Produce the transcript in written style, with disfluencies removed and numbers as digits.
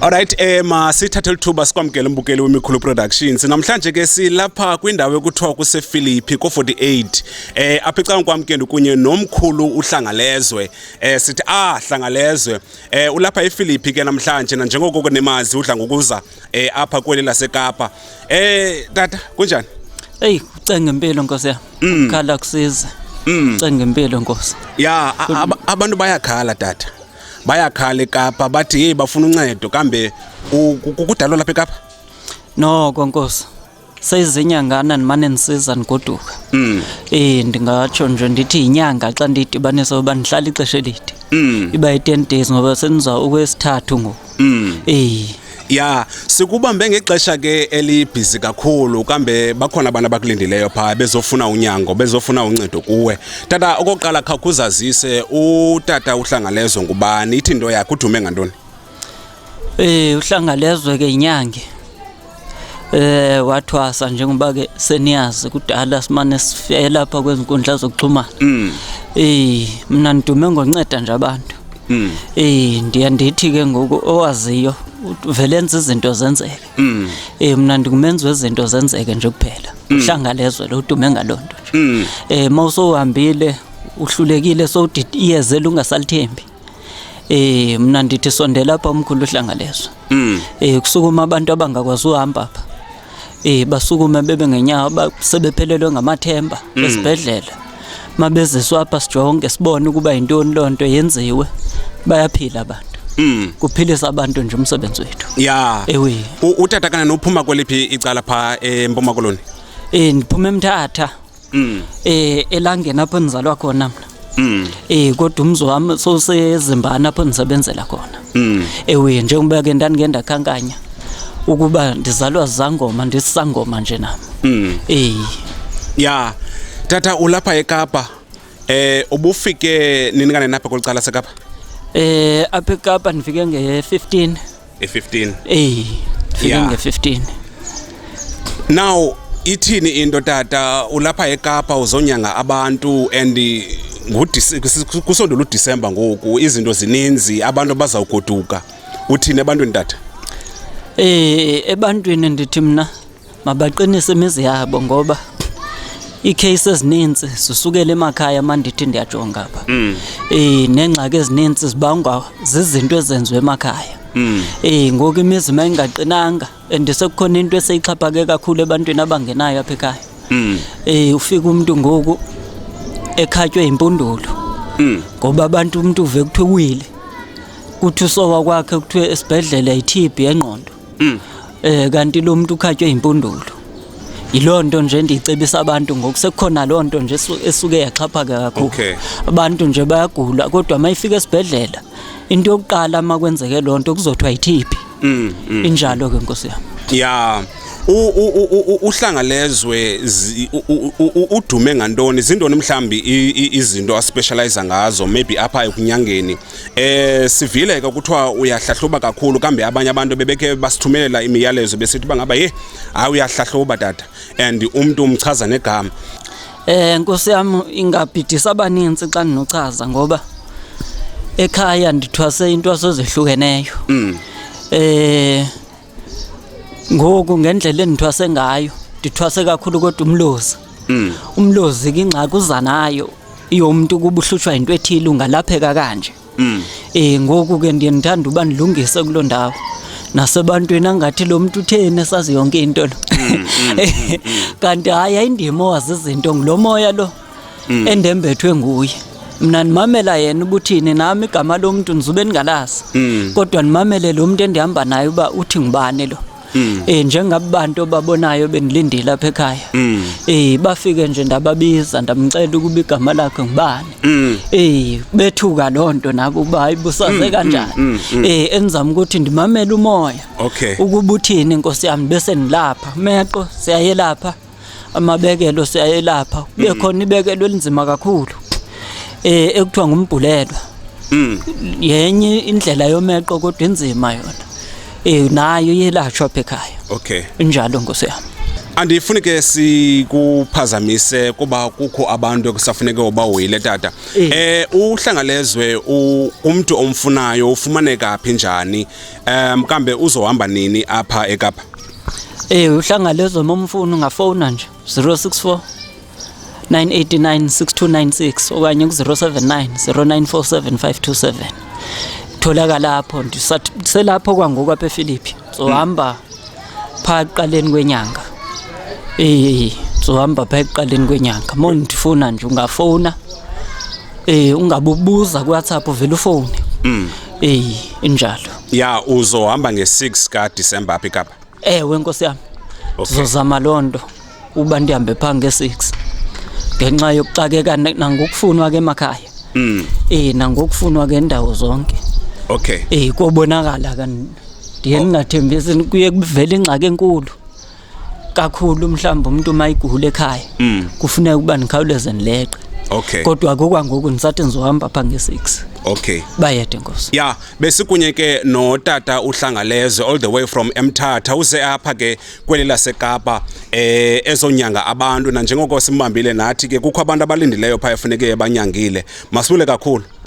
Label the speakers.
Speaker 1: Alright, masithathe lithuba sikwamkele umbukeli weMikhulu Productions. Namhlanje ke silapha kwindawo ekuthiwa kusePhilippi ko-48. Apha ecaleni kwam ke ndikunye nomkhulu uHlangalezwe. Sithi Hlangalezwe. Ulapha ePhilippi ke namhlanje, nanjengoko kunemazi udla ngokuza apha kweli laseKapa. Tata, kunjani?
Speaker 2: Eyi, ucenga impilo, nkosi yami. Ukukhala kusiza. Ucenga impilo, nkosi.
Speaker 1: Ya, abantu bayakhala, tata. Bayakhala eKapa, bathi hey, bafuna uncedo. Kambe kudalwa lapha eKapa?
Speaker 2: Noko, nkosi. Seyizinyangana ndimane ndisiza ndigoduka. Ndingatsho nje ndithi yinyanga xa ndiyidibanisa uba ndihlala ixesha elide. Iba yi-10 days ngoba sendiza okwesithathu ngoku.
Speaker 1: Ya, sikubambe ngexesha ke elibhizi kakhulu. Kambe bakhona abantu abakulindileyo phaa bezofuna unyango, bezofuna uncedo kuwe. Tata, okokuqala khawukuzazise, utata uHlangalezwe ngubani? Ithi into yakhe, udume ngantoni?
Speaker 2: Uhlangalezwe ke inyange. Wathwasa njengoba ke seniyazi kudala simane sifela lapha kwezinkundla zokuxhumana. Mina ndidume ngonceda nje abantu. Ndiya ndithi ke ngoku owaziyo vele enza izinto zenzeke. Mina ndingumenzi wezinto zenzeke nje kuphela. Uhlangalezwe lo udume ngalonto nje. Mawusohambile uhlulekile sowuthi iyezela ungasalithembi. Mina ndithi sondela lapha umkhulu uHlangalezwe. Kusukuma abantu abangakwazi uhamba apha. Basukume bebe ngenyawo, sebephelelwe ngamathemba esibhedlela. Mabeziswa apha sijonge sibone ukuba yintoni loo nto yenziwe. Bayaphila abantu. Kuphilisa abantu nje umsebenzi wethu.
Speaker 1: Ya.
Speaker 2: Ewe.
Speaker 1: Utata kana nophuma kweliphi icala pha eMpuma Koloni?
Speaker 2: Ndiphuma eMthatha. Elangeni apho ndizalwa khona mna. Kodwa umzi wami sowusezimbana apho ndisebenzela khona. Ewe, njengoba ke ndandike ndakhankanya ukuba ndizalwa zangoma, ndisangoma nje nami.
Speaker 1: Ya. Tata, ulapha eKapa. Ubufike nini kanene apha kweli cala seKapa?
Speaker 2: Apha eKapa ndifike nge-15.
Speaker 1: E-15.
Speaker 2: Ndifike nge-15.
Speaker 1: Now ithini into, tata, ulapha eKapa uzonyanga abantu and kusondela uDisemba ngoku, izinto zininzi, abantu bazawugoduka. Uthini ebantwini, tata?
Speaker 2: Ebantwini ndithi mna mabaqinise imizi yabo ngoba iicase ezininzi zisukela emakhaya mandithi ndiyajonga apha. Neengxaki ezininzi zibangwa zizinto ezenziwe emakhaya. Ngoku imizi mayingaqinanga and sekukhona into eseyixhaphake kakhulu ebantwini abangenayo apha ekhaya. Ufika umuntu ngoku ekhatywe impundulu. Ngoba abantu umuntu uve kuthiwe uwile. Kuthi usowa kwakhe kuthiwe esibhedlela yi-TB yengqondo. Kanti lo muntu ukhatywe impundulu. Yiloo nto nje ndiyicebisa abantu ngoku, sekukhona loo nto nje esuke yaxhaphaka kakhulu. Abantu nje bayagula kodwa mayifika esibhedlela into yokuqala makwenzeke loo nto kuzothiwa yi-TB. Injalo ke, nkosi yami.
Speaker 1: Ya. Uhlangalezwe udume ngantoni? Zintoni mhlambi izinto aspecialize ngazo maybe apha ekunyangeni? Sivile ke kuthiwa uyahlahluba kakhulu. Kambe abanye abantu bebeke basithumelela imiyalezo besithi bangaba hey, hayi, uyahlahluba tata, and umuntu umchaza negama.
Speaker 2: Nkosi yami, ingabhidisa abaninzi xa ndinochaza ngoba ekhaya ndithwase intwaso ezehlukeneyo. Ngoku ngendlela endithwase ngayo, ndithwase kakhulu kodwa umlozi. Umlozi ke ingxaki uza nayo yomuntu kuba uhlutshwa into ethile ungalapheka kanje. Ngoku ke ndiye ndithanda uba ndilungise kuloo ndawo. Nasebantwini angathi lo muntu utheni esazi yonke into lo. Kanti hayi, ayindim owazi izinto, ngulo moya lo endembethwe nguye. Mna ndimamela yena ubuthini, nami igama lomuntu ndizube ndingalazi. Kodwa ndimamele lo muntu endihamba naye uba uthi ngubani lo. Njengabantu obabonayo bendilindile apha ekhaya. Bafike nje ndababiza, ndamcela ukuba igama lakhe ngubani. Bethuka loo nto nabo uba hayi, busaze kanjani. Enzama ukuthi ndimamele umoya. Ukuba uthini, nkosi yami, bese ndilapha. Meqo siyayelapha. Amabekelo siyayelapha. Kube khona ibekelo elinzima kakhulu. Ekuthiwa ngumbhulelwa. Yenye indlela yomeqo kodwa inzima yona. Nayo iyelatshwa apha ekhaya. Injalo, nkosi yami.
Speaker 1: Andifuni ke sikuphazamise kuba kukho abantu ekusafuneke ubahoyile, tata. Uhlangalezwe, umntu omfunayo ufumaneka phi, njani? Kambe uzohamba nini apha eKapa?
Speaker 2: Uhlangalezwe momfuna ungafowuna nje 064 989 6296 okanye ku-079 0947 527. Tholakala lapho, ndiselapho kwangoku apha ePhilippi. Zohamba phaa ekuqaleni kwenyanga. Zohamba phaa ekuqaleni kwenyanga. Mo ndifuna nje ungafowuna. Ungabubuza kuWhatsApp, uvele ufowune. Injalo.
Speaker 1: Ya, uzohamba nge-6 kaDisemba apha eKapa?
Speaker 2: Ewe, nkosi yami. Ndizozama loo nto uba ndihambe phaa nge-6 ngenxa yokuxakeka nangokufunwa ke emakhaya. Nangokufunwa ke ndawo zonke. Kobonakala ka ndiye ndingathembisi, kuye kuvele ingxaki enkulu kakhulu, mhlawumbi umuntu mayigula ekhaya. Kufuneka ukuba ndikhawuleze ndileqe. Kodwa kokwangoku ndisathi ndizohamba phaa nge-6. Bayede, nkosi.
Speaker 1: Ya, besikunye ke notata uHlangalezwe all the way from eMthatha, uze apha ke kweli laseKapa ezonyanga abantu, nanjengoko simbambile nathi ke kukho abantu abalindileyo phaa efuneke banyangile. Masibule kakhulu.